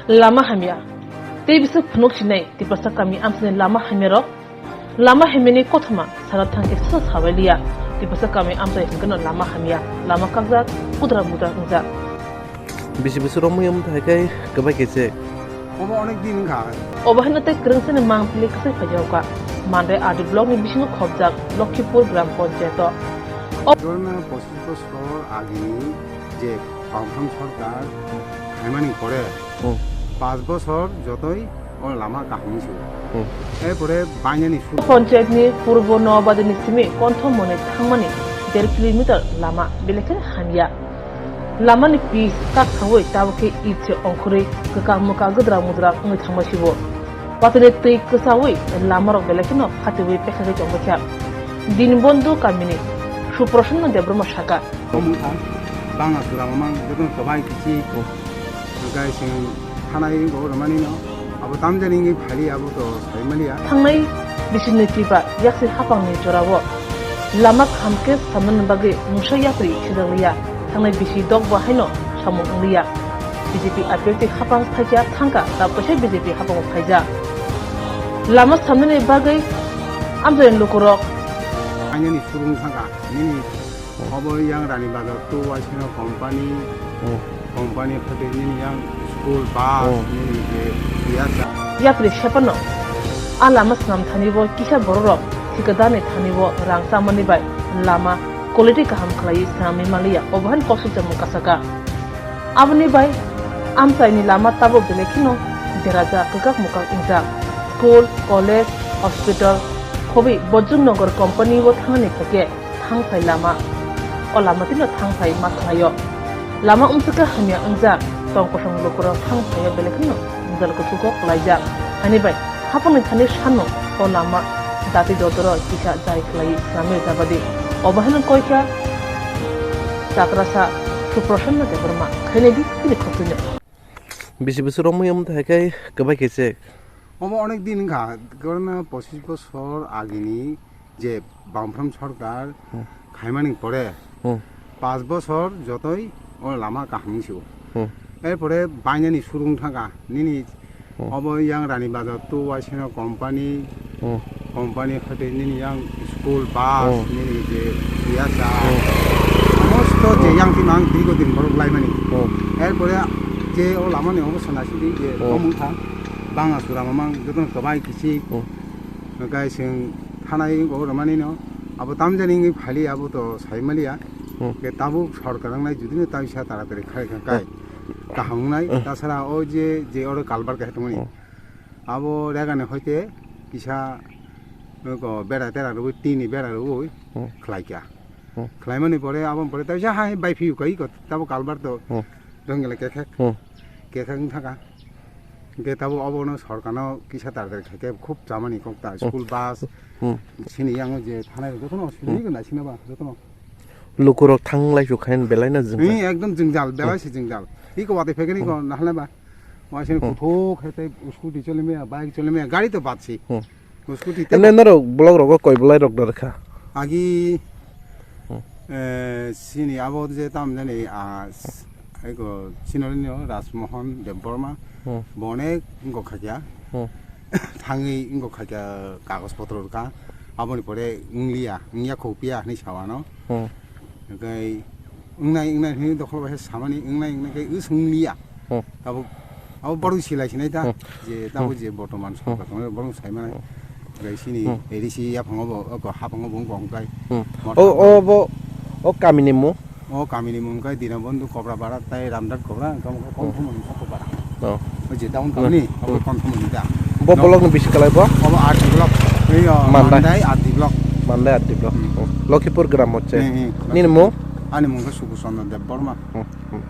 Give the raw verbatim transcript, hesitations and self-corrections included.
Lama hamya. Tei bwswk phunuk sinai Tiprasa kami amchaini lama hamyarok. Lama hamyani kothoma sana thangkhe sa sabai liya. Tiprasa kami amchai hwnkhe no lama hamya, lama kakjak, kudra mudra wngjak. Bisi bisi romwi wng thai khe kwbai khe se. Obo onek din wngkha. Obo haino tei kwrwngsani mangpili kwsai phaijao kha. Mandai R D block ni bisingo khopjak Lokhipur Gram Panchayat o. Corona pochis bosor agini je Bamfront sorkar khaimani pore Hmm. Panch bosor jotoi o lama kaham wngsi. Hmm. Erpore bainani suru. Panchayat ni purbo Noabadi ni simi Konthomoni thangmani der kilometer lama belai khe hamya. Lama ni pitch kak sawi tabuk khe it se ongkhorwi kwkak mwkak gwdrak mudrak wngwi thangma sibo. Watwi ni twi kwsawi lama rok belai kheno phatiwi pekhagwi tongwi kha. Dinbondhu kamini Suprashanna Debbarma saka. Omo wngkha banga sura mamang jotono kwbai kichi. Hmm. Hwnkhe chwng thanai wngkha o rwmani no. Abo tamjani wngwi phali abo to sai maliya. Thangnai bisi nwi kiba yaksi hapangni jorao lama kaham khe samnani bagwi mungsa yapri khijakliya. Thangnai bisi dok bo haino samung wngliya. B J P aphiyokti hapang phaikha thangkha, ta kaisa B J P hapango phaijak. Lama samnani bagwi amchaini lukurok. Ainani surung thangkha, nini Obo yang Rani Bazar tu waisino company, Hmm. company phaikhe nini yang school bus, Hmm. nini je biasa. Yapri sepano a lama swnam thani bo kisa bororok thikadar ni thani bo rang chamani bai lama quality kaham khlaiwi swnamwi manliya, obo haino kosok chamung kasaka. Aboni bai amchaini lama tabuk belai kheno derajak, kwkak mwkak wngjak. School, college, hospital, khobwi Bojrang Nagar company o thangni phaikhe thangphai lama. O lama tino thangphai ma khlaio. Lama umsukha hamya wngjak, tong kosong lukurok thangphaio belai kheno jal kuchugo klaijak. Hani bai, hapangni thani sano o lama dati dodoro kisa jai khlai swnamwi jabadi. Obo haino koikha chakrasa Suprashanna Debbarma khainai di tini khotwino. Bisi bisi romwi wng thai khe kwbai khe se. Omo onek din wngkha, corona pochis bosor agini je Bamfront sorkar Hmm. khaimani pore Hmm. panch bosor jotoi o lama kaham wngsi o. Hmm. Erpore bainani surung thangkha nini Hmm. obo yang Rani Bazar tu waisino company Hmm. company hoite nini yang school bus Hmm. nini je biasa Hmm. somosto je Hmm. yang tini ang dirgo din borok laimani. Hmm. Erpore je o lamani obo sana sidi je Hmm. komung kha banga sura mamang jotono kwbai kichi Hmm. hwnkhe chwng thanai wngkha o rwmani no abo tamjani wngwi phali abo to sai maliya. Hmm. Ke tabuk sorkar wngnai judino taisa taratari khai kha kai Hmm. kaham wngnai Hmm. tasara o je je oro kalbar khe tongmani. Hmm. Abo rega ni hoite kisa, eko, bera tera rwui, tini bera rwui Hmm. khlai kha. Hmm. Khlaimani pore, aboni pore, taisa hai bai phiyu kai ko, tabo kalbar to Hmm. dongele kekhek. Hmm. Kekhek wng thaka. Hingke tabo obono sorkarno kisa target khaikhe khub chamani kok ta, Hmm. school bus, Hmm. sini yang je thanai jotono sini Hmm. ko naisingno ba, jotono. Lukurok thanglai su khain belai no jwngjal. Hmm, ekdom jwngjal, belai Hmm. se jwngjal. Iko watwi phaikhe ni Hmm. ko nahalai ba. Waisini Hmm. kuthuk hai tei scooty choli maya, bike choli maya, gari to bad si. Hmm. Scooty tei Ene ba- norok block rogo koi belai rok dor kha? Agi, Hmm. eh, sini abo je tam jani, ah, s-, aiko sinoni no Rajmohan Debbarma, Hmm. bo onek wngkok khaikya. Hmm. Thangwi wngkok khaikya kagoj potro rwkha. Aboni pore wngliya, wngya khopia hinwi sawano. Hmm. Hwnkhe wngnai, wngnai hinwi dokhol bai samani, wngnai, wngnai khe wswng liya. Hmm. Abo, abo borok silai sinai ta, Hmm. je tabo Hmm. je bortoman Hmm. sorkar tongo, borok sai manai. Hmm. Hwnkhe sini Hmm. A D C yaphango bo, o ko haphango bo wngkha hwnkhe. Hmm. Motha O, o bo, o kamini mung? O kamini mung khe Dinabandhu Kobrapara tai Ramdat Kobra, wngkha wngkha Hmm. Konthomoni Sokopara. Oh. O je down Hmm. kamini, abo Hmm. Konthomoni da. Bo No. Block ni bisi kalai bo? Obo R D block. Ei, o, Mandai. Mandai R D block. Mandai R D block. Hmm. Hmm. Lokhipur gram hocche. Hmm, hmm. Nini mung? Ani mung khe Suku Chandra Debbarma. Hmm. Hmm.